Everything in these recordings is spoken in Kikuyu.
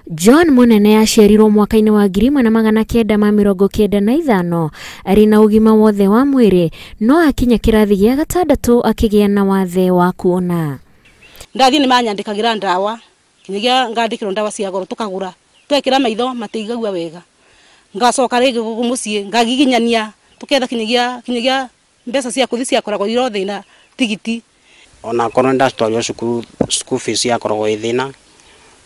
John Munene aciarirwo mwaka-inĩ wa 1995 arĩ na ũgima wothe wa mwĩrĩ, no akinya kĩrathi gĩa gatandatũ akĩgĩa na wathe wa kuona. Ndathi nĩ manyandĩkagĩra ndawa, kinyagia ngandĩkĩrwo ndawa cia goro tukagura, twekĩra maitho matiigagua wega. Ngacoka rĩngĩ gũkũ mũciĩ ngagiginyania tuketha kinyagia mbeca cia kũthi ciakoragwo irĩ o thĩna tigiti. Ona korwo ndatwarirwo cukuru, school fees yakoragwo ĩ thĩna,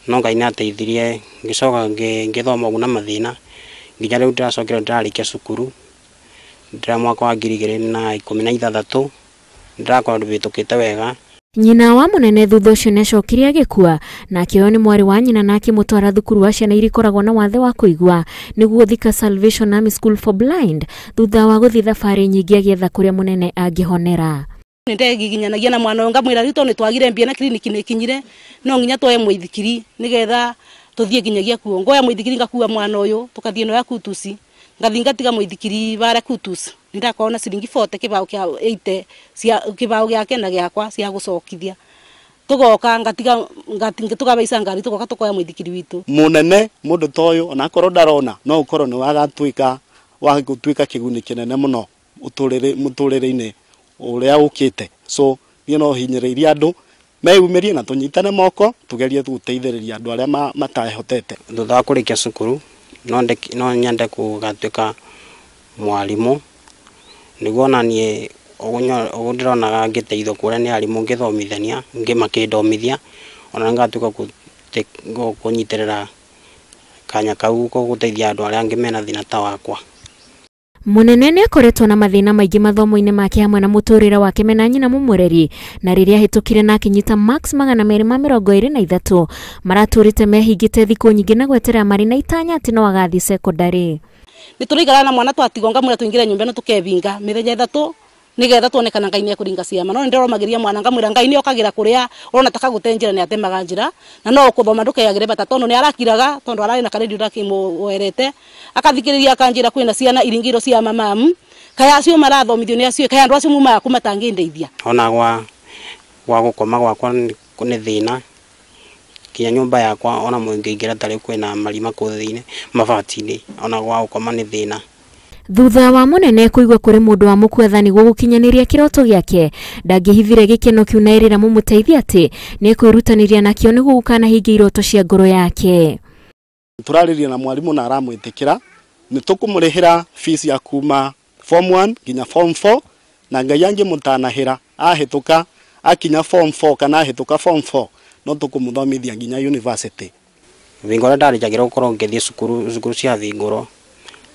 no Ngai nĩateithirie ngĩcoka ngĩthoma ũguo na mathĩna nginya rĩu ndĩracokire ndĩrarĩkia cukuru ndĩra mwaka wa 2016 ndĩrakorwo ndĩhĩtũkĩte wega. Nyina wa Munene thutha ũcio nĩacokire agĩkua na akĩoywo nĩ mwarĩ wa nyina na akĩmũtwara thukuru wa ciana iria ikoragwo na wathe wa kũigua nĩguo Thika Salvation Army School for Blind, thutha wa gũthiĩ thabarĩ nyingĩ agĩetha kũrĩa Munene angĩhonera. Nĩndegiginyanagia na mwana ũyũ ngamwĩra rĩu tondũ nĩtwagire mbia na kiriniki nĩĩkinyire no nginya tuoye mũithikiri nĩgetha tũthiĩ nginyagia kuo. Ngoya mũithikiri ngakua mwana ũyũ tũkathiĩ nayo Kutus, ngathiĩ ngatiga mũithikiri barĩa Kutus. Nĩndakorwo na ciringi 40 kĩbaũ kĩa 80 cia kĩbaũ gĩake na gĩakwa cia gũcokithia. Tũgoka ngatiga tũkabaica ngari tũgoka tũkoya mũithikiri witũ. Munene mũndũ ta ũyũ onakorwo ndarona no ũkorwo nĩ wagatuĩka wa gũtuĩka kĩguni kĩnene mũno mũtũrĩre-inĩ ũrĩa ũkĩte. So niĩ no hinyĩrĩirie andũ meyumĩrie na tũnyitane moko tũgerie gũteithĩrĩria andũ arĩa matahotete. Thutha wa kũrĩkia cukuru no nyende gũgatuĩka mwarimũ nĩguo ona niĩ ũguo ndĩronaga ngĩteithio kũrĩa nĩ arimũ ngĩthomithania makĩndomithia, ona nĩngatuĩka kũnyitĩrĩra kanya kau gũteithia andũ arĩa angĩ mena thĩna ta wakwa. Munene nĩakoretwo na mathĩna maingĩ mathomo-inĩ make hamwe na mũtũrĩre wake mena nyina mũmũreri, na rĩrĩa ahĩtũkire na akĩnyita marks 223 maratũrĩte mehingĩte thikũ nyingĩ na gweterera marĩ na itanya atĩ no agathiĩ cekondarĩ. Nĩtũraikara na mwana twatigwo ngamwĩra tũingĩre nyũmba ĩno tũkebinga mĩthenya ĩthatũ nĩgetha tuone kana Ngai nĩekũringa ciama. No nĩndĩromagĩria mwana ngamwĩra Ngai nĩokagĩra kũrĩa ũrona ta kagũte njĩra nĩatemaga njĩra na no ũkũthoma ndũkeyagĩre bata tondũ nĩarakiraga tondũ ararĩ na karendio ndakĩmũwerete akathikĩrĩria akanjĩra kwĩna ciana iringĩirwo cia mamamu kaya acio marathomithio nĩ acio kaya andũ acio mumaga kũ matangĩndeithia. Ona gwa gũkoma gwakwa nĩ thĩna nginya nyũmba yakwa ona mũngĩingĩra ta rĩu kwĩna marima kũu thĩinĩ mabati-inĩ, ona gwa gũkoma nĩ thĩna. Thutha wa Munene kũigua kũrĩ mũndũ wa mũkuetha nĩguo gũkinyanĩria kĩroto gĩake, ndangĩhithire gĩkeno kĩu na erĩra mũmũteithia atĩ nĩekwĩrutanĩria nakĩo nĩguo gũkanahingia iroto cia ngoro yake. Tũrarĩria na mwarimũ na aramwĩtĩkĩra nĩtũkũmũrĩhĩra fees ya kuma form 1 nginya form 4 na Ngai angĩmũtanahĩra ahĩtũka akinya form 4 kana ahĩtũka form 4 no tũkũmũthomithia nginya university. Vingo ũrĩa ndarĩnjagĩra gũkorwo ngĩthiĩ cukuru cia Thingũrũ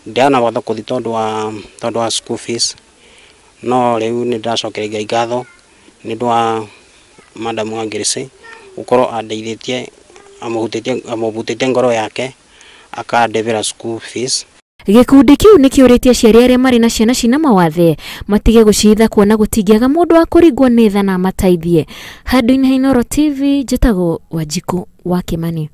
ndiana bata kũthiĩ tondũ wa school fees, no rĩu nĩndĩracokeria Ngai ngatho nĩ ũndũ wa madamu wa Grace gũkorwo andeithĩtie amũhutĩtie ngoro yake akandĩhĩra school fees. Gĩkundi kĩu nĩkĩũrĩtie aciari arĩa marĩ na ciana cina mawathe matige gũcihitha kuona gũtingĩaga mũndũ wa kũringwo nĩ tha na amateithie. Handũ-inĩ ha Inooro TV, njĩtagwo Wanjikũ wa Kĩmani.